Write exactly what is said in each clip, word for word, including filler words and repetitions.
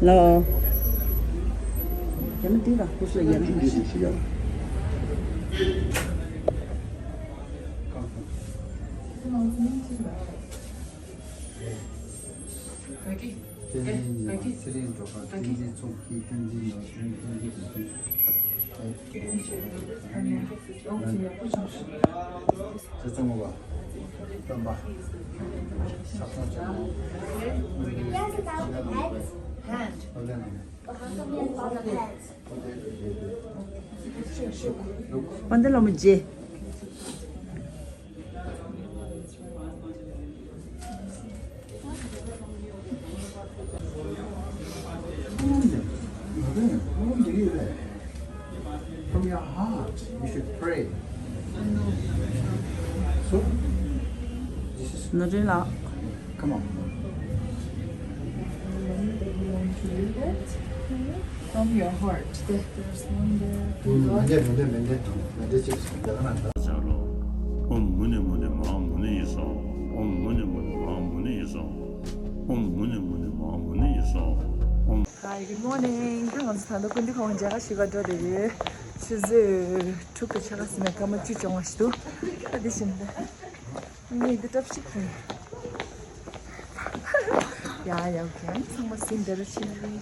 Hello. བསྟན་འཛིན་ཉི་མ། ཚེ་རིང་སྒྲོལ་དཀར། བསྟན་འཛིན་ཚོགས་སྐྱིད། བསྟན་འཛིན་ནོར་སྐྱིད། བསྟན་འཛིན་རིག་འཛིན། ཚེ་བཙུན་མོ་པ། སྟོན་པ། ཆགས་སྡང་ཆེན་མོ། དཔལ་ལྡན་སློབ་མ་རྗེ། From your heart, you should pray. So, this is, ནོར་འཛིན་ལགས། Come on. From your heart. There's one there. ཨུམ། མེ་མདའ་མེ་མདའ་མེ་མདའ་མེ་མདའ་གཅིག་སོང་། དེ་ལ་ན་ད། ཨོཾ་མུ་ནེ་མུ་ནེ་མ་ཧཱ་མུ་ནེ་ཡེ་སྭཱ་ཧཱ། ཨོཾ་མུ་ནེ་མུ་ནེ་མ་ཧཱ་མུ་ནེ་ཡེ་སྭཱ་ཧཱ། ཨོཾ་མུ་ནེ་མུ་ནེ་མ་ཧཱ་མུ་ནེ་ཡེ་སྭཱ་ཧཱ། ཨོཾ། Hi, good morning. ད་ང་ཚོ་ད་ལྟ་ཀུན་འདུས་ཁང་མཇལ་ཁ་ཞུ་ག་འགྲོ་བསྡད་ཡོད། ཆུ་ཚོད་དྲུག་གི་ཆ་ག་ཟིན་ནས་སྐར་མ་བཅུ་བྱུང་བ་ཞིག་འདུག་ད་འདི་བཞིན་ད། ངས་འདི་འདྲ་ཞིག་ཕུལ། ཡ་ཡ། ཨོ་ཁེ། ཚང་མ་ཟིན་བསྡད་ར་ཕྱིན།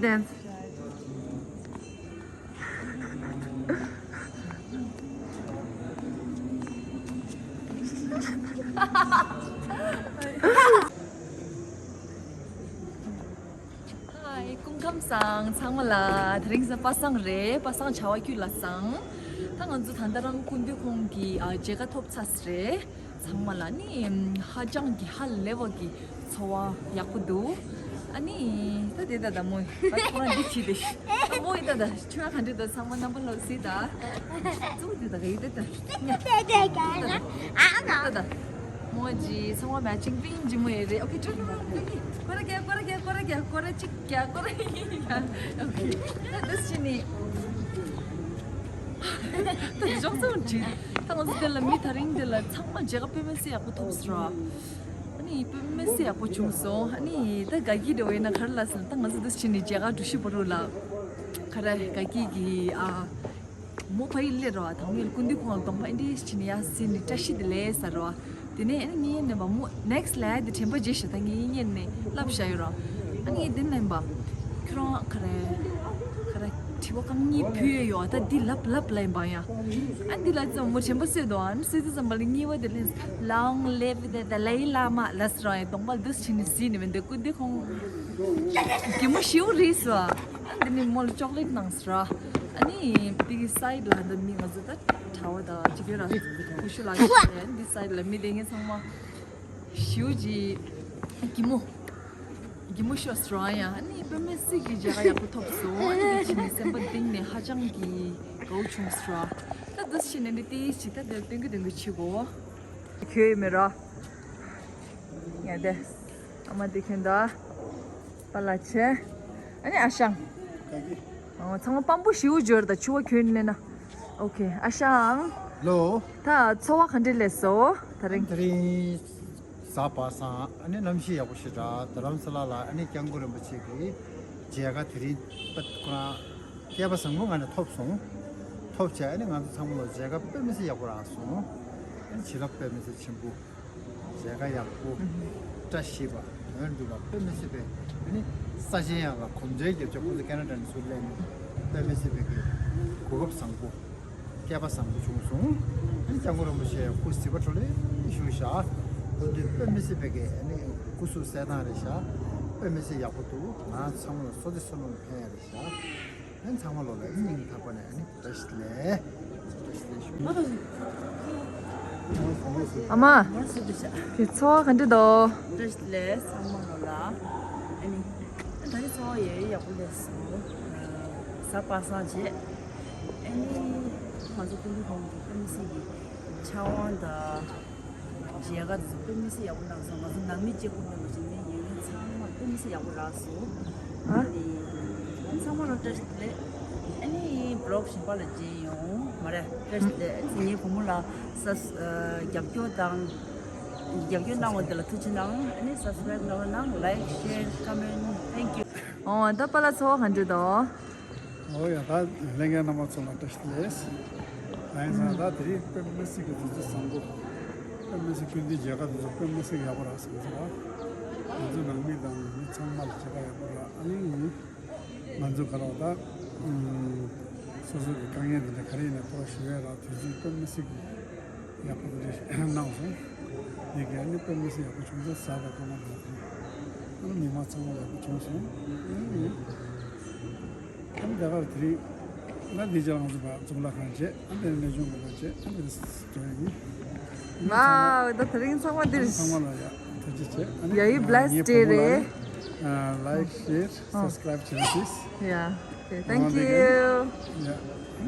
Dance. Hi, སྐུ་ཁམས་བཟང་ཚང་མ་ལ། དེ་རིང་ས་པ་སངས་རེད། པ་སངས་བྱ་བ་ཁྱོད་ལ་བཟང་། ད་ང་ཚོ་ད་ལྟ་རང་སྐུ་མདུན་ཁོང་གི་ཨ་མཇལ་ཁ་ཐོབ་ཚར་རེད། ཚང་མ་ལ་ནི་ཧ་ཅང་གི་ཧ་ལས་པ་གི་ཚོར་བ་ཡག་པོ་འདུག་ཨ་ནི་ད་དེ་ད་ད་མོ་ད་ཁོ་རང་འདི་བྱེད་དེ་ད་མོ་ཡི་ད་ད་ཆུ་ཡ་ག་འདྲི་ད་ཚང་མ་རྣམ་པ་ལོ་སི་ད་ཙུག་དེ་ད་ག་ཡི་ད་ད་ད་ད་མོ་ཇི་ཚང་མ་མེ་ཅིང་པིང་ཇི་མོ་ཡི་རེད། ཨོ་ཁེ། ཁྲོ་ཁྲོ་ཁྲོ་ཁྲོ་ཁེ། ཀོ་ར་གེ་ཀོ་ར་གེ་ཀོ་ར་གེ་ཀོ་ར་ཅིག་གེ་ཀོ་ར་ཡི་ཡ། ཨོ་ཁེ། ད་འདི་ཕྱི་ནི། ད་འཇོག་ཚོང་བྲིས། ད་ང་ཚོ་དེ་ལ་མི་ད་རིང་དེ་ལ་ཚང་མ་མཇལ་ཁ་དཔེ་མི་སྲིད་ཡག་པོ་ཐོབ་སོང་ར། ཨ་ནི་དཔེ་མི་སྲིད་ཡག་པོ་བྱུང་སོང་། ཨ་ནི་ད་དགའ་སྐྱིད་འདྲ་བོ་ཡིན་ན་ག་རེ་ལབ་སོང་། ད་ང་ཚོ་འདི་ཕྱི་ནས་མཇལ་ཁ་གྲུ་བཞི་བར་དུ་ལ་ག་རེ་དགའ་སྐྱིད་ཀྱི་ཨ་མོ་ཕ་ཡི་སླེབས་ར་བ། དང་མིར་སྐུ་མདུན་ཁོང་གདོང་པ་ཨེ་འདྲས་ཕྱི་ནས་ཡ་ཟིན་ནས་བཀྲ་ཤིས་བདེ་ལེགས་ཟེར་ར་བ། དེ་ནས་ཨ་ནི་ངའི་ནས་པ་མོ་next ལ་དེ་དྲན་པ་བརྗེད་ཤག་ད་ངའི་སྔོན་ནས་ལབ་བཞག་ཡོད་ར། ཨ་ནི་དེ་ནས་པ་ཁྱོད་རང་ག་རེ་ག་རེ་དྲི་བ་རྐང་གཉིས་ཕུལ་ཡོད་ཡོད། ད་འདི་ལབ་ལབ་ལ་ཡིན་པ་ཡ། ཨ་འདི་ལ་ཙམ་མོ་དྲན་པ་གསོས་འདུག་ཨ་ནི་གསོས་དུས་ཙམ་པ་ལ་གཉིས་པ་དེ་ལན་Long live the Dalai Lama ལབ་སོང་ར། ཡ་གདོང་པ་འདུ་ཕྱི་ནས་ཟིན་ནས་མི་འདུག་སྐུ་མདུན་ཁོང་གི་མོ་ཞིའུ་རིས་སོ། ཨ་འདི་ནས་མོ་ལ་ཅོག་ལེཊ་གནང་སོང་ར། ཨ་ནི་འདི་གི་སའིཌ་ལ་འདི་མི་ང་ཚོ་ད་གྲྭ་བ་དང་ཅི་གེ་ར་ཀུ་ཤུ་ལ་ཞིག་འདི་སའིཌ་ལ་མི་དེ་ངས་ཚང་མ་ཞིའུ་ཅི་གི་མོ་གི་མོ་ཤོ་སོང་ར། ཡ་ཨ་ནི་དཔེ་མི་སྲིད་ཀྱི་མཇལ་ཁ་ཡག་པོ་ཐོབ་སོང་། ཨ་ནི་འདི་ཕྱི་ནས་སེམས་པ་གཏིང་ནས་ཧ་ཅང་གི་དགའ་བོ་བྱུང་སོང་ར། ད་འདི་ཕྱི་ནས་འདི་ཏི་ཞིག་ད་འདིར་སྟོན་གི་སྟོན་གི་ཆི་གོ་ཁྱོད་ཡོད་མེད་ར། ཡ་དེ། ཨ་མ་དེ་ཁྱོད་ད། པ་ལ་ཆེ། ཨ་ནི་ཨ་ཞང་། ཨོ་ཚང་མ་པམ་པོ་ཞིའུ་འབྱོར་ད་ཆུ་བ་ཁྱོད་ནས་ན། ཨོ་ཁེ་ཨ་ཞང་། ལོ། ད་ཚོར་བ་ག་འདྲ་ལས་སོ་ད་རིང་། དེ་རིང་། གཟའ་པ་སངས་ཨ་ནི་གནམ་གཤིས་ཡག་པོ་ཞེ་དྲག་རྡ་རམ་ས་ལ་ལ་ཨ་ནི་སྐྱབས་མགོན་རིན་པོ་ཆེ་གི་མཇལ་ཁ་དེ་རིང་པ་ཁོ་རང་སྐལ་པ་བཟང་པོ་ང་ནས་ཐོབ་སོང་། ཐོབ་བྱས་ཨ་ནི་ང་ཚོ་ཚང་མ་ལ་མཇལ་ཁ་དཔེ་མི་སྲིད་ཡག་པོ་རག་སོང་། ཨ་ནི་བྱིན་རླབས་དཔེ་མི་སྲིད་ཆེན་པོ། མཛད་དཀའ་ཡག་པོ། བཀྲ་ཤིས་པ། དོན་འགྲུབ་པ། དཔེ་མི་སྲིད་པའི་ཨ་ནི་ས་ཆེན་ཡག་ལ་གོམ་བགྲོད་རྒྱབ་ཆ། ཁོང་ཚོ་ཁེ་ན་ཌ་ནས་ཚུར་སླེབས་ནས་དཔེ་མི་སྲིད་པའི་གི་གོ་སྐབས་བཟང་པོ། སྐལ་པ་བཟང་པོ་བྱུང་སོང་། ཨ་ནི་སྐྱབས་མགོན་རིན་པོ་ཆེ་སྐུ་གཟི་བརྗིད་ལོངས་སུ་གྱུར་ཤག་འོ་དེ་དཔེ་མི་སྲིད་པའི་གི་ཨ་ནི་སྐུ་གཟུགས་གསལ་ཐང་རེད་ཤག་དཔེ་མི་སྲིད་ཡག་པོ་འདུག་ང་ཚང་མ་ལ་བསོད་བདེ་བསོད་ནམས་ཕན་ཡག་རེད་ཤག་ཨ་ནི་ཚང་མ་ལོ་ལ་སྙིང་ཐག་པ་ནས་ཨ་ནི་བཀྲ་ཤིས་བདེ་ལེགས། བཀྲ་ཤིས་བདེ་ལེགས་ཞུ། ཨ་མ། དེ་ཚོ་ག་འདྲ་འདུག་བཀྲ་ཤིས་བདེ་ལེགས་ཚང་མ་ལོ་ལ། ཨ་ནི་ད་རེས་ཚོ་ཡོད་ཡག་པོ་སླེབས་སོང་། གཟའ་པ་སངས་བྱས། ཨ་ནི་ང་ཚོ་སྐུ་མདུན་ཁོང་གི་དཔེ་མི་སྲིད་ཀྱི་ཕྱག་དབང་དང་། མཇལ་ཁ་དེ་ཚོ་དཔེ་མི་སྲིད་ཡག་པོ་གནང་སོང་། ང་ཚོ་ནང་མི་གཅིག་པུ་མིན་པ་ཞིག་ནས་ཡུལ་མི་ཚང་མ་དཔེ་མི་སྲིད་ཡག་པོ་རག་སོང་། ཨ་ནི་ཚང་མ་ལ་བཀྲ་ཤིས་བདེ་ལེགས། ཨ་ནི་བི་ལོག་གཞན་པ་ལ་མཇལ་ཡོང་མ་རེད། བཀྲ་ཤིས་བདེ་ལེགས། ངའི་བུ་མོ་ལ་ས་རྒྱབ་སྐྱོར་དང་། རྒྱབ་སྐྱོར་གནང་བ་དེ་ལ་ཐུགས་རྗེ་གནང་། ཨ་ནི་སབ་སི་ཀ་རེབ་གནང་རོགས་གནང་། ལའིཀ་ཤེར་ཀོ་མེན་ཊི། Thank you། ཨོ་ད་པཱ་ལགས་ཚོར་བ་ག་འདྲ་འདུག་ཨོ་ཡ། ད་ལྷན་རྒྱས་རྣམ་པ་ཚོ་ལ་བཀྲ་ཤིས་བདེ་ལེགས། ད་ཡིན་ཙང་ད་དེ་རིང་དཔེ་མི་སྲིད་ཀྱི་དུས་ཚོད་བཟང་པོ། དཔེ་མི་སྲིད་སྐུ་མདུན་མཇལ་ཁ་དེ་ཚོ་དཔེ་མི་སྲིད་ཡག་པོ་རག་སོང་ཟེར་བ། ང་ཚོ་ནང་མི་དང་མི་ཚང་མ་ལ་མཇལ་ཁ་ཡག་པོ་རག་ཨ་ནི་ང་ཚོ་ག་རེ་ད་སོ་སོ་གི་དཀའ་ངལ་དེ་འདྲ་ག་རེ་ཡིན་ན་ཐོག་ཞུ་ཡས་རག་དུས་ཚོད་དཔེ་མི་སྲིད་ཀྱི་ཡག་པོ་དེ་འདྲ་གནང་སོང་། དེ་ག་ནི་དཔེ་མི་སྲིད་ཡག་པོ་བྱུང་སོང་། གཟའ་དང་ཐོག་མ་དང་དེ་ཨ་ནི་མི་མང་ཚང་མ་ལ་ཡག་པོ་བྱུང་སོང་། ཨ་ནི་ད་ག་རེ་དེ་རིང་ང་འདི་ཅག་ང་ཚོ་བ་གཙུག་ལག་ཁང་བཅས། ཨ་ནི་གནས་ཆུང་དགོན་པ་བཅས། ཨ་ནི་འགྲོ་ཡ་ཡིན། ཨ་ནི་ཚང་མ། Wow། ད་དེ་རིང་ཚང་མ་འདིར། ཚང་མ་ལ་ཡ་ཐུགས་རྗེ་ཆེ། ཨ་ནི་Yeah, you ངའི་blessed བུ་མོ་ལ་today། ཡ་ལའིཀ་ཤེར་སབ་སི་ཀ་རེབ་བྱེད་རོགས་ཞུ། Yeah, okay, thank you། ཡ།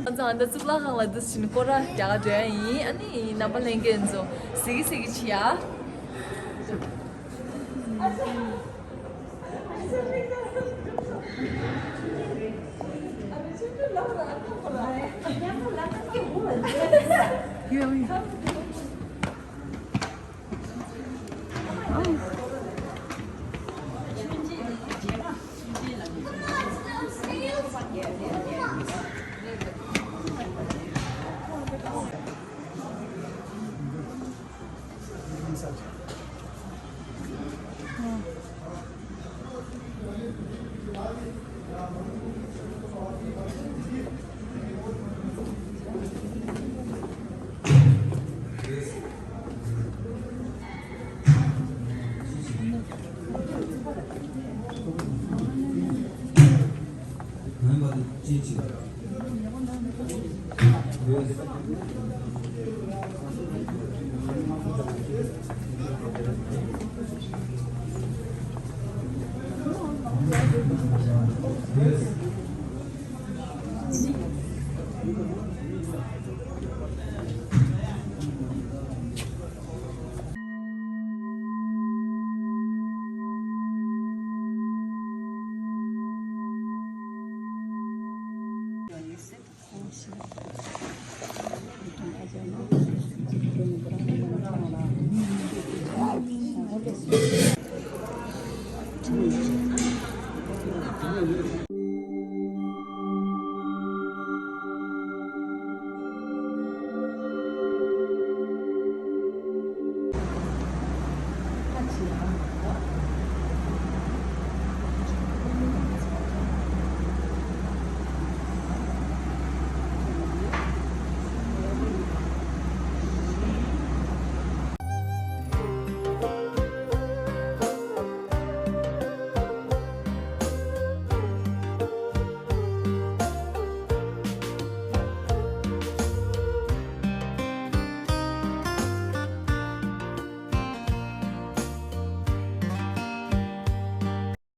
ང་ཚོ་ཨ་ནི་གཙུག་ལག་ཁང་ལ་འདི་བཞིན་སྐོར་ར་རྒྱག་ག་འགྲོ་ཡ་ཡིན། ཨ་ནི་རྣམ་པ་ལྷན་རྒྱས་ཚོ་གཟིགས་གཟིགས་བྱེད་ཡ།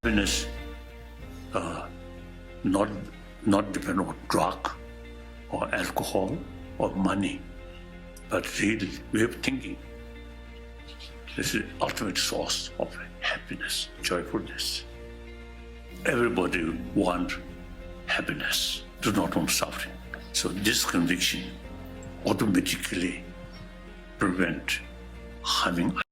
Happiness, uh, not, not depend on drug or alcohol or money, but real way of thinking. This is ultimate source of happiness, joyfulness. Everybody want happiness, do not want suffering. So this conviction automatically prevent harming